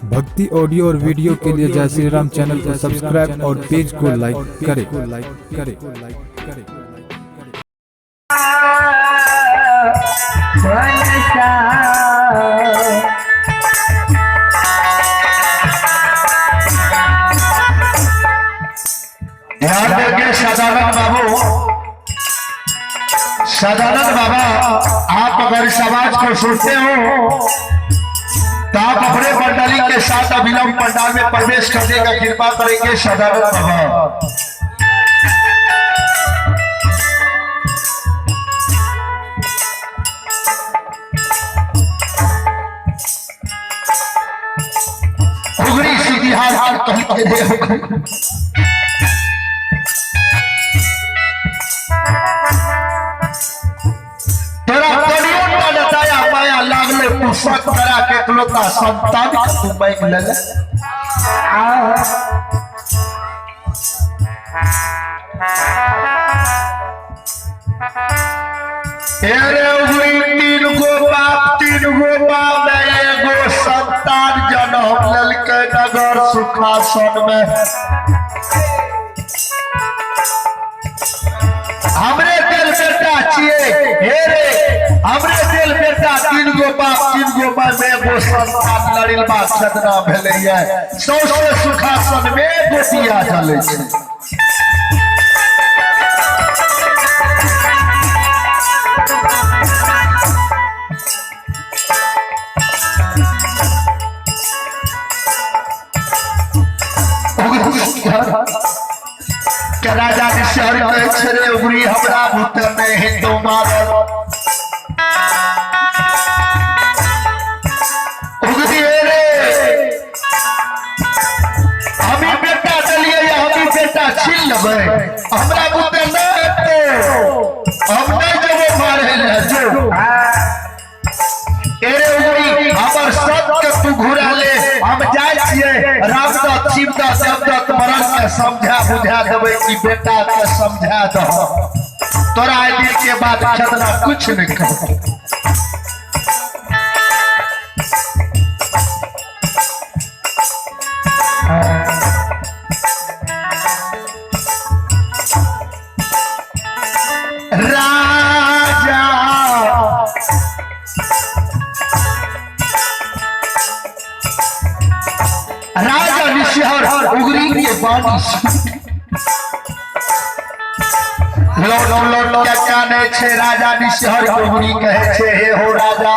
भक्ति ऑडियो और वीडियो के लिए जय श्री राम चैनल को सब्सक्राइब और पेज को लाइक करें। लाइक करें। ध्यान देंगे सदानंद बाबू। सदानंद बाबा, आप अगर इस आवाज को सुनते हो तो आप अपने मंडली के साथ अविलंब पंडाल में प्रवेश करने का कृपा करेंगे। सदानंद बाबा, उगरी इतिहास कहीं के दे तोरा करियो ना बताया माया लागले पुस्तक करा के एकलौता संतान के तू मांग ले ले। अरे उगरी तीन गो बाप, तीन गो बाप में एगो संतान जन्म लेलकै नगर सुखासन में। हमरे दिल बेटा छिए, हे रे हमरे दिल बेटा, तीन गो बाप तीन गो माय में एगो संतान लड़िल बा छदना भेलैया, सौसे सुखासन में गोटिया जलै छै। के राजा के शहर कहै छै रे उगरी हमरा भूत में हिंदू मारल उगरी रे, हमी बेटा देलियै, हमी बेटा छीन लेबै, हमरा बुते नहि हेतै, हम नहि जेबो मारै लए, जो एरे उगरी हमर सब के तू घुरा ले, हम जाइ छियै रामदत्त शिवदत्त देवदत्त मरण के समझा बुझा देबै कि बेटा के समझा दह, तोरा दिन के बाद खतना कुछ नहीं कहबो। राजा राजा निशिहर उगरी के बानी लौट लौट के काने छे, राजा निशिहर उगरी कहे छे हे हो राजा,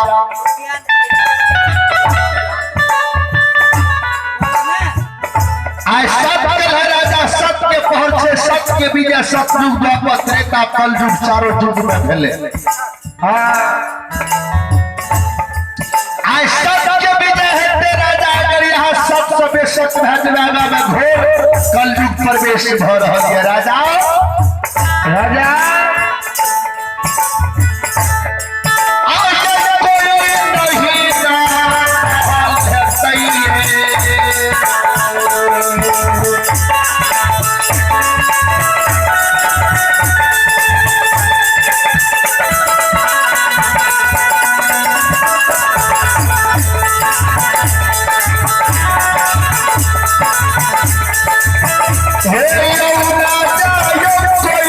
आइ सत्य है राजा, सत्य के पहर छे, सत्य के विजय सतयुग द्वापर त्रेता कलयुग चारो युग में भेले। आइ सत्य के विजय हेतै राजा, अगर यहाँ सत्य से बेसत्य भए जेबै आगाँ में घोर कलयुग प्रवेश भऽ रहल यऽ राजा। राजा हे राजा यो कोई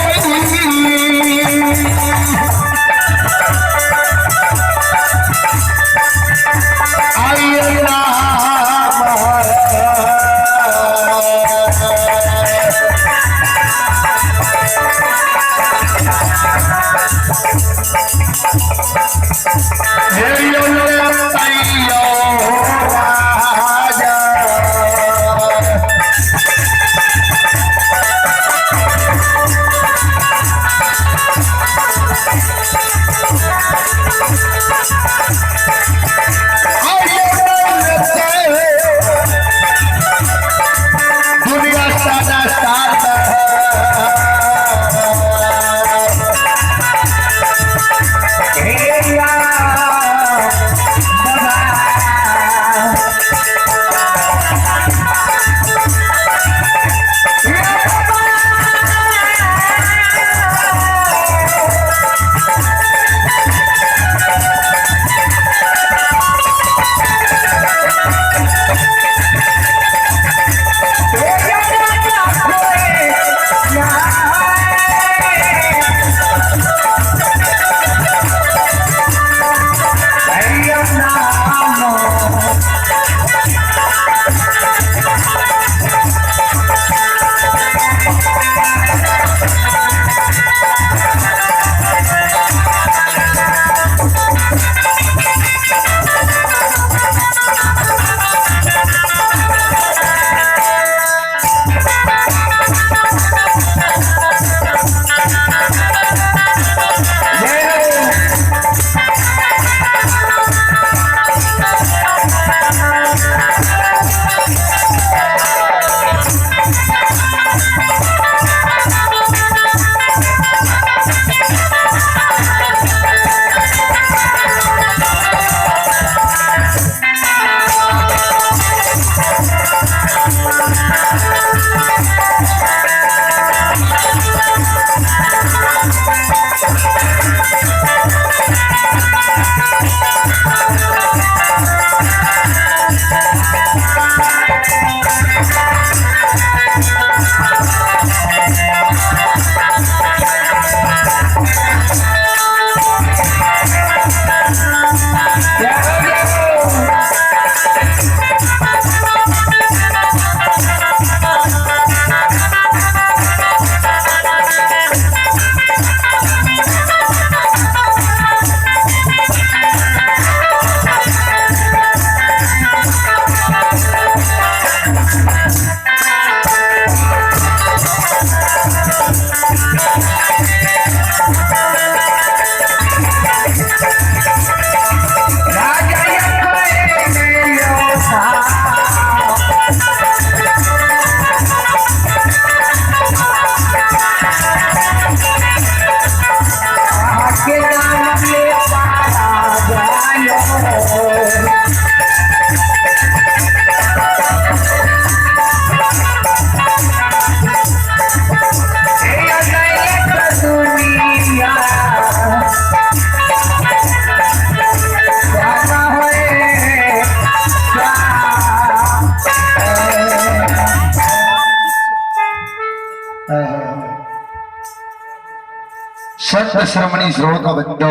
संत श्रमणी श्रोता बंधो,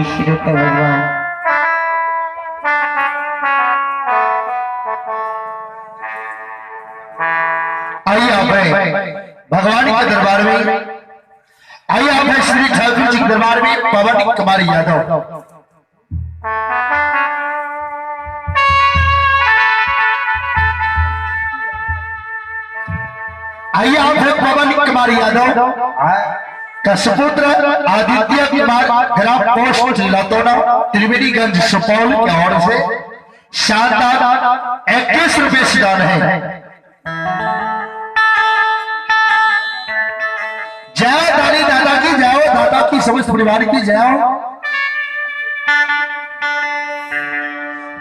श्रोता भगवान, आइए आप भगवान के दरबार में, आइए आप श्री ठाकुर जी के दरबार में पवन कुमार यादव। आइए आप है पवन कुमार यादव का सुपुत्र आदित्य कुमार, ग्राम पोस्ट लतौना, त्रिवेणीगंज, सुपौल की ओर से शानदार 21 रुपए से दान है। जय दादी दादा की जय हो, दादा की समस्त परिवार की जय हो,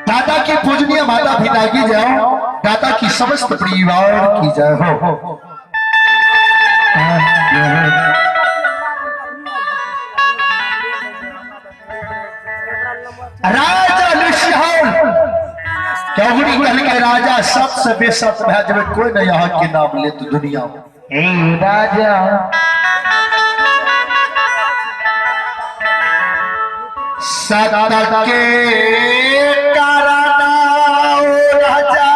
दादा की पूजनीय माता पिता की जय हो, दादा की समस्त परिवार की जय हो। राजा ऋषिहाल चौगड़ी कल के राजा सबसे बेसत है, जब कोई नहीं यहाँ के नाम ले तो दुनिया में। राजा सदा के कारण राजा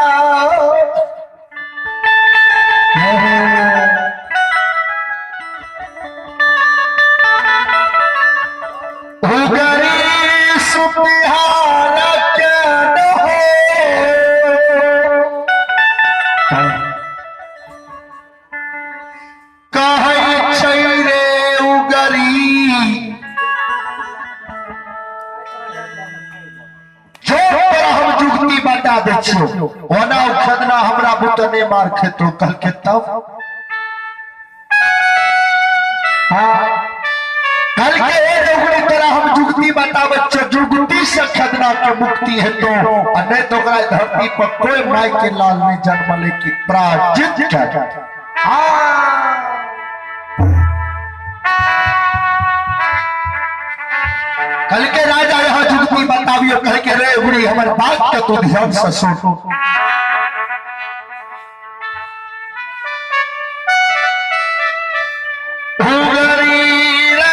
ओना उखदना हमरा बुतने मार खेतो कल के तब। हाँ कल के ए रोगड़ी तोरा हम जुगती बताबै छो, जुगती से खदना के मुक्ति है तो, आ नहीं तो ओकरा धरती पर कोई माय के लाल नहीं जन्म ले की प्राजित कर। कल के राजा यहाँ जुगती बताबियो, कह के रे उगड़ी हमर बात के तो ध्यान से सुन। उगड़ी रे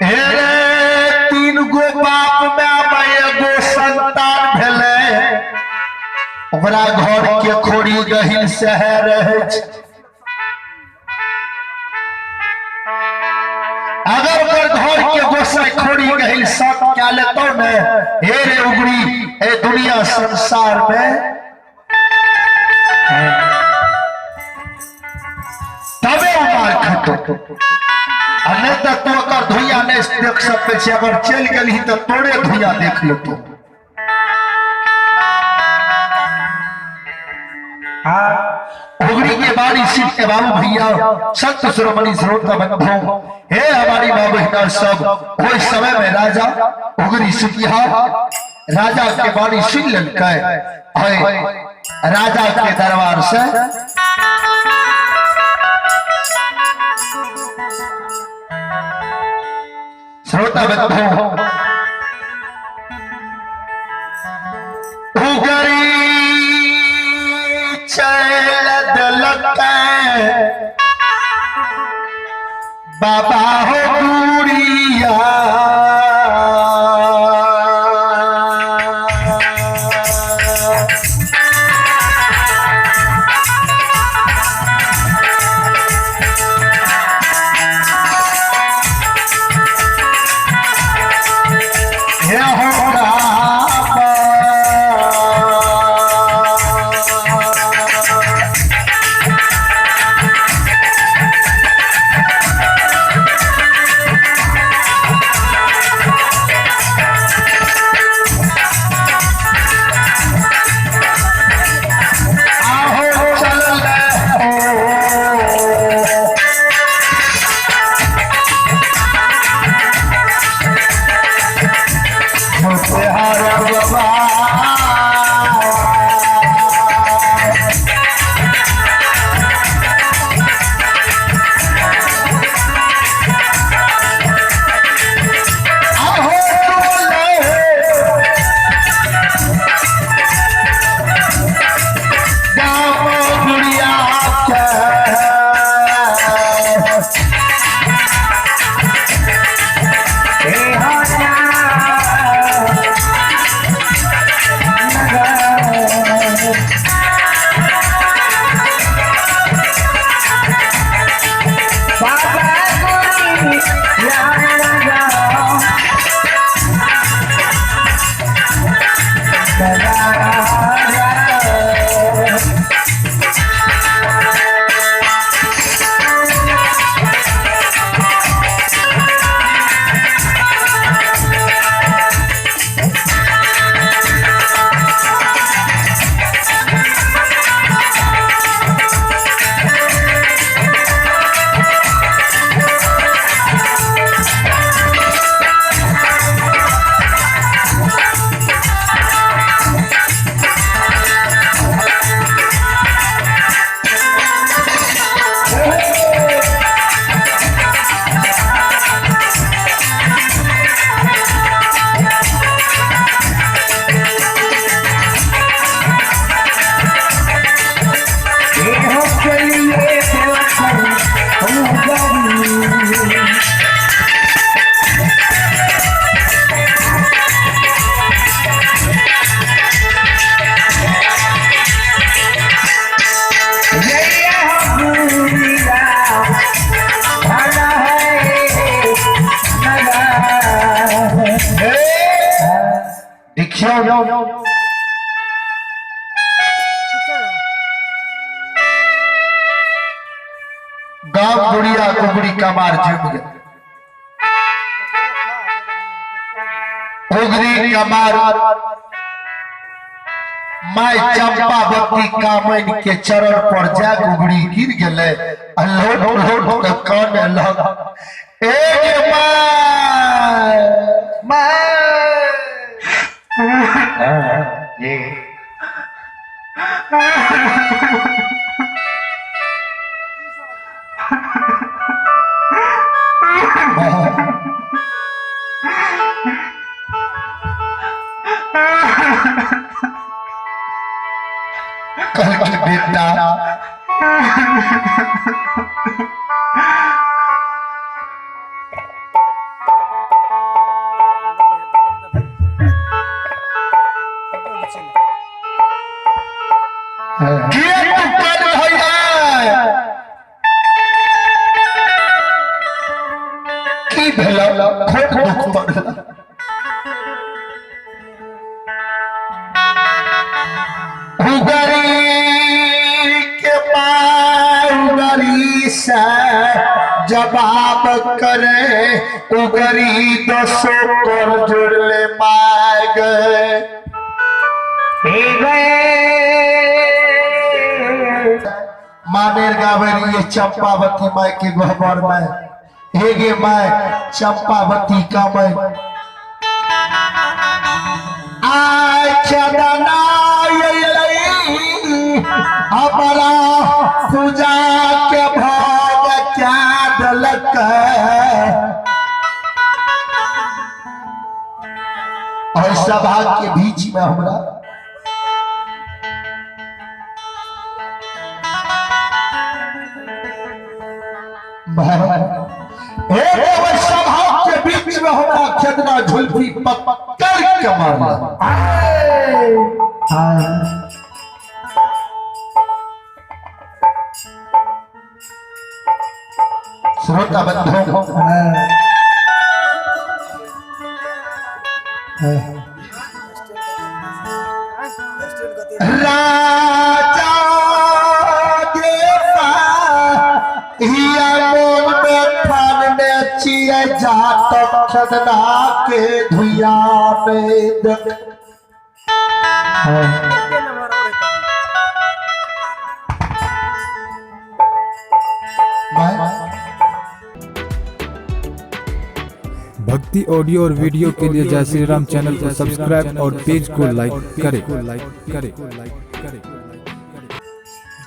हे 3 गो बाप में एगो संतान भेले, ओकरा घर के खोड़ी गहिल शहर रहे। अगर ओकर घर के गोसाई खोड़ी गहिल सब क्या लेतो ने, हे रे उगड़ी ए दुनिया संसार में तबे उमार खतो, नहीं तो तू ओकर धुइया नहीं देख सकै छी, अगर चलि गेलही तो तोरे धुइया देख लेतो। उगड़ी के बारी सीट के बाबू भैया संत शिरोमणि श्रोता बंधु, हे हमारी माँ बहना सब, ओहि समय में राजा उगड़ी सुतिहार राजा के बारी सुन लेलकै, राजा के दरबार से श्रोता बंधु उगड़ी चल दलकै बाबा हो गुड़िया हे हो रामा। आहो चल हो हर बाबा। आहो चल गाँव गुड़िया के। हे हो नगर। बाबा गुरु नगर। हे हो चलिए देवघर हम देखियो गांव गुड़िया कुगड़ी कमार झुम गए। उगरी कमार my Champavati Kamain के चरण पर जा गुगड़ी गिर गेले आ लोट लोट के कान लग एक my my कल के बेटा के तू कान भैया की भेल खोट दुख पड़ल। उगरी के मार उगरी से जवाब करे उगरी दसो कर जुड़ले मार गए मानेर गावे ये चंपावती माई के गहबर में हे गे my Champavati का मैं आय चंदना हमारा पूजा के भाग क्या दलक और सभा के बीच में हमरा हे देव सभा के बीच में हमरा खेदना झुलफी पकड़ के मारला। श्रोता बंधु राजा देवा हिया मोन में ठानने छियै जात खेदना के धुइया में देख। भक्ति ऑडियो और वीडियो के लिए जय श्री राम चैनल को सब्सक्राइब और पेज को लाइक करें।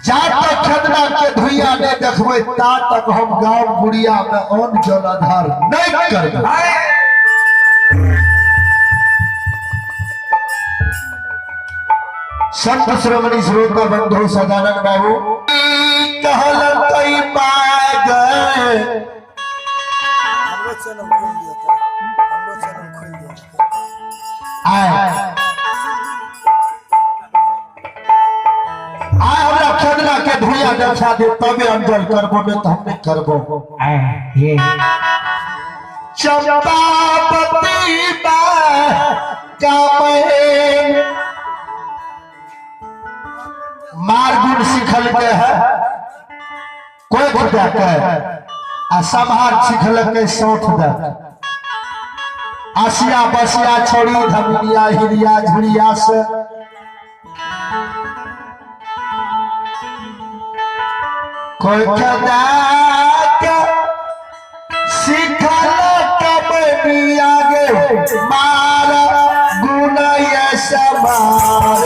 जा तक खेदना के धुइया नहीं देखबै ता तक हम गांव गुड़िया में अन्न जल आधार नहीं करबै। संत श्रोमणी श्रोता बंधु सदानंद बाबू कहलकै पाए गए। हमरो चैनल खोल दिया था, हमरो चैनल खोल दिया था। आए आए हमरा खेदना के धुइया देखा दे तबे अंजल करबो, नहीं तो हम नहीं करबो। चंपापति बा मार गुण सिखल के है कोई खुदा के आ सम्हार सिखल के सौठ दे। आसिया बसिया छोड़ी धमिया हिरिया झुरिया से कोई खुदा के सिखल कबनिया गे मार गुण ये समार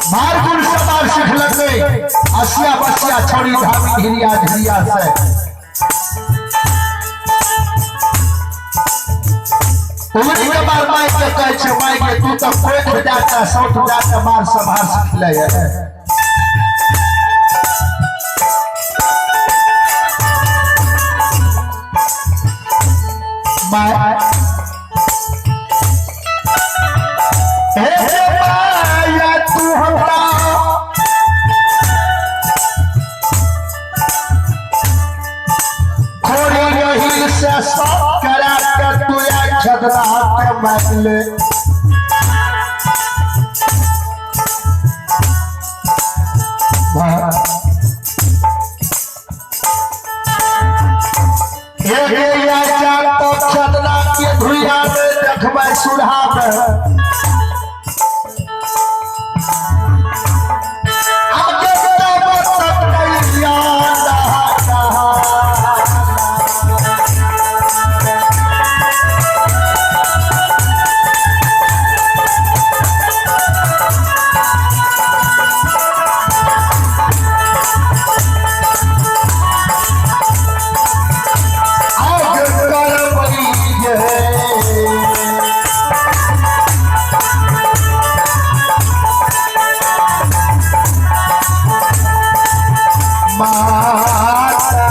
मारगुण समार सिखलकै आसिया बसिया छोड़ी धामी हिरिया झिरिया से उमरी के मार माय के कहै छै माय के तू तऽ कोख जाके सौठ जाके मार सम्हार सिखले है। My hey माया तू हमरा खोरी रही से सब करा के तू खेदना के मारले। तो खेदना के धुइया में देखबै सुरहा में आगे माता।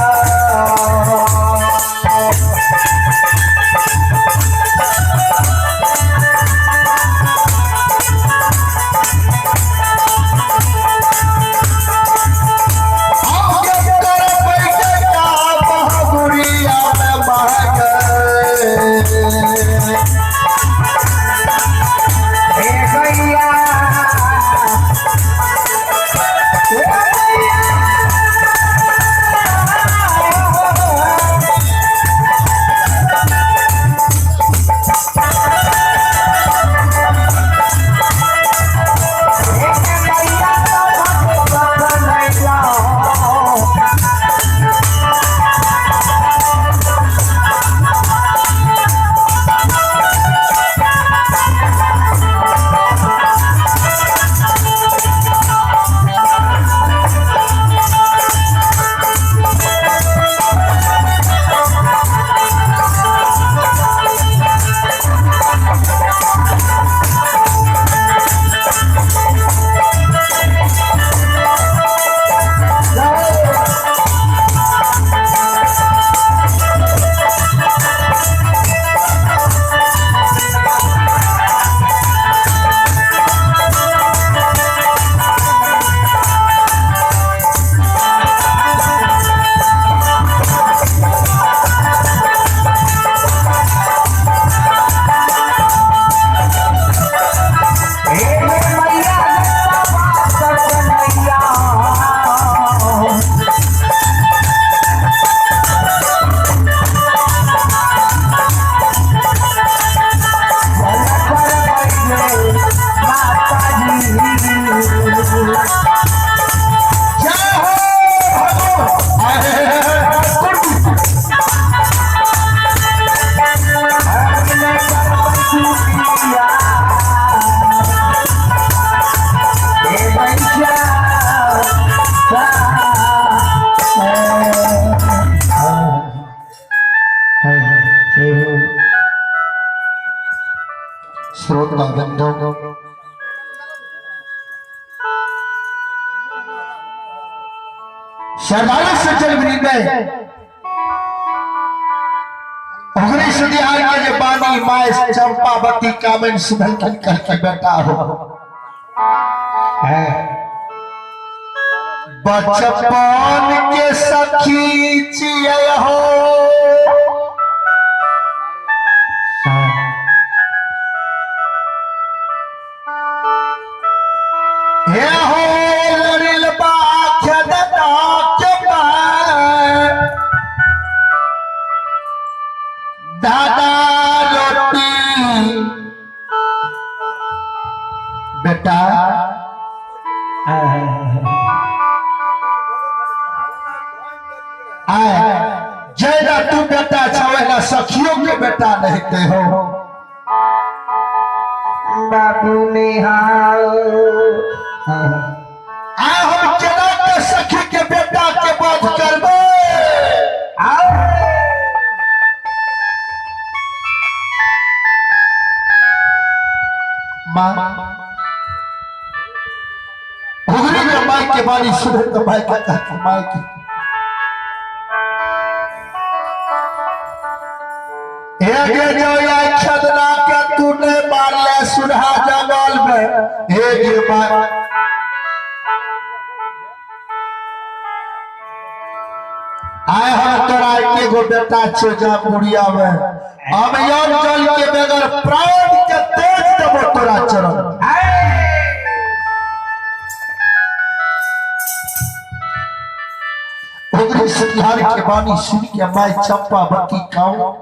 श्रोता बंधु, श्रद्धालु सज्जन वृंद, सुधिहार के जे बानी my Champavati Kamen सुभलखन कह के बेटा हो बचपन के सखी चियै हो, हे हो लड़िल बाख्य दता के दादा रोटी बेटा आए जयदा तू बेटा छवेला सखियों के बेटा नहीं ते हो बाबू निहाल। आए हम चला के सखी के बेटा के बात करबे। माँ हुगरी में माई के बारी सुबह तो माई का कहा माई की हे जो या छदना के तूने मार ले सुरहा जंगल में, हे गे माई आए हम तोरा एगो बेटा छो जा बुढ़िया में, हम यम जल के बगैर प्राण के तेज देबो तोरा चरण। उगरी सुतिहार के बानी सुन के माई चंपावती काऊ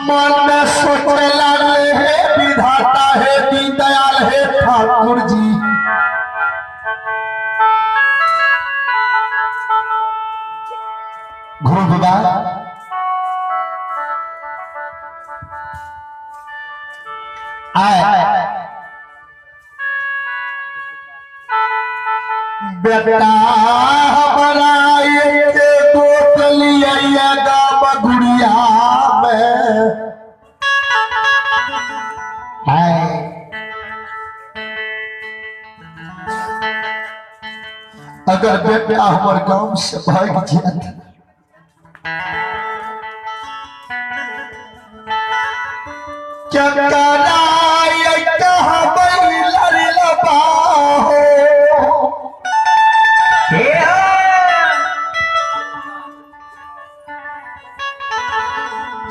मन में सोचे लागले, हे विधाता, हे दीनदयाल, हे ठाकुर जी, गुरु बाबा आए बेटा हमारा एक गोत लिया गाम गुड़िया में आए अगर बेटा हमर गांव से भाग जात क्या कराय कहबै लड़लबा हो।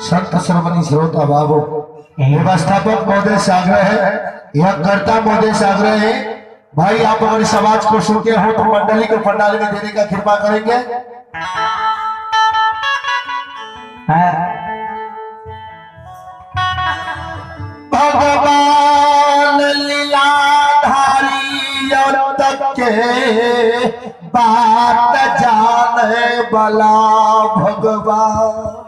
संत श्रवणी श्रोता बाबू, व्यवस्थापक महोदय से आग्रह है, यह कर्ता महोदय से आग्रह है, भाई आप अगर समाज को सुनते हो तो मंडली को पंडाल में देने का कृपा करेंगे। भगवान लीलाधारी के बात जाने वाला भगवान।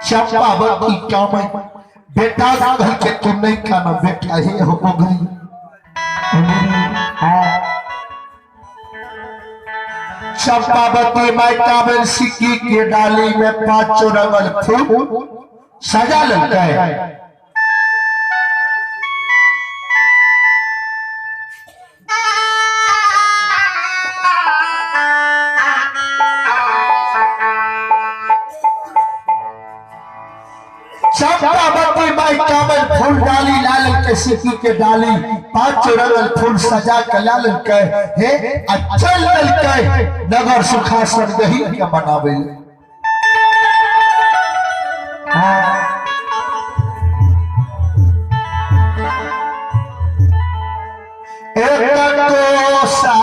चंपावती काम बेटा घर के तुम नहीं खाना, बेटा ही हो गई। चंपावती माई काबल सिक्की के डाली में पांचों रंगल फूल सजा लगता है। चंपावती माई कामल फूल डाली लाल के सिक्की के डाली पांचों रंगल फूल सजा के लाल के हे चल के नगर सुखासन दही के मनावे। एक कोसा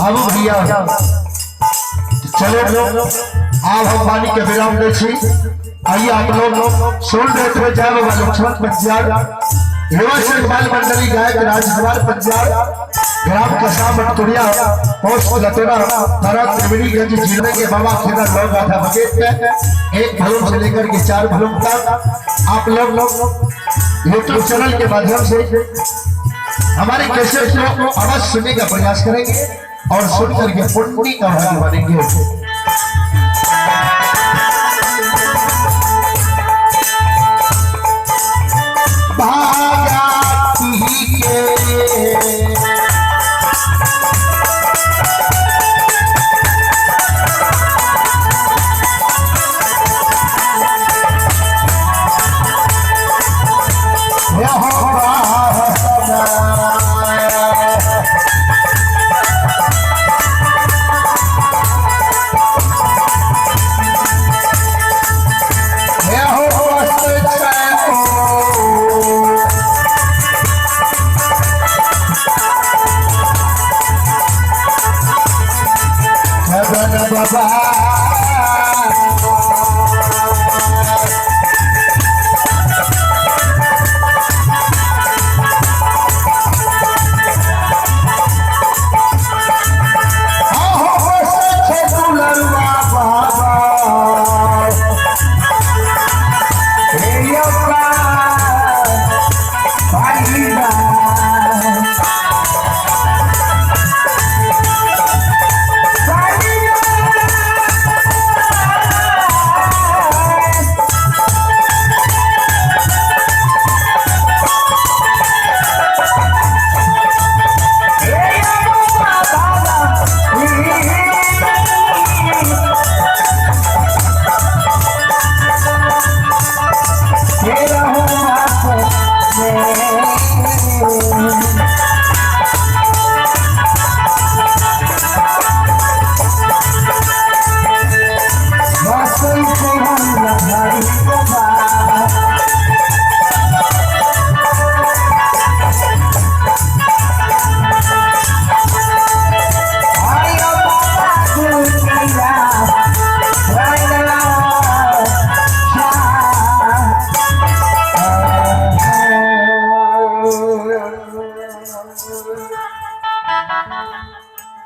बाबू भैया चले लोग, आप हम पानी के विराम दे छी। आइए आप लोग सुन रहे थे जय बाबा लक्ष्मण पंचार युवा संघ बाल मंडली गायक राजकुमार पंचार, ग्राम कसा मटकुरिया, पोस्ट लतेरा, थाना त्रिवेणीगंज जिले के बाबा खेड़ा लोग गाथा बकेट में एक भलुम से लेकर के चार भलुम तक आप लोग यूट्यूब चैनल के माध्यम से हमारे कैसेट को अवश्य सुनने का प्रयास करेंगे और सुन करके पुण्य का भागी बनेंगे। भागाती के यह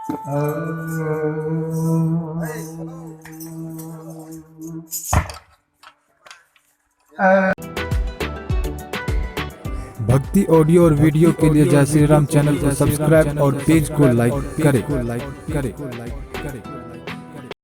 भक्ति ऑडियो और वीडियो के लिए जय श्री राम चैनल को सब्सक्राइब और पेज को लाइक करें, लाइक करें, लाइक करें।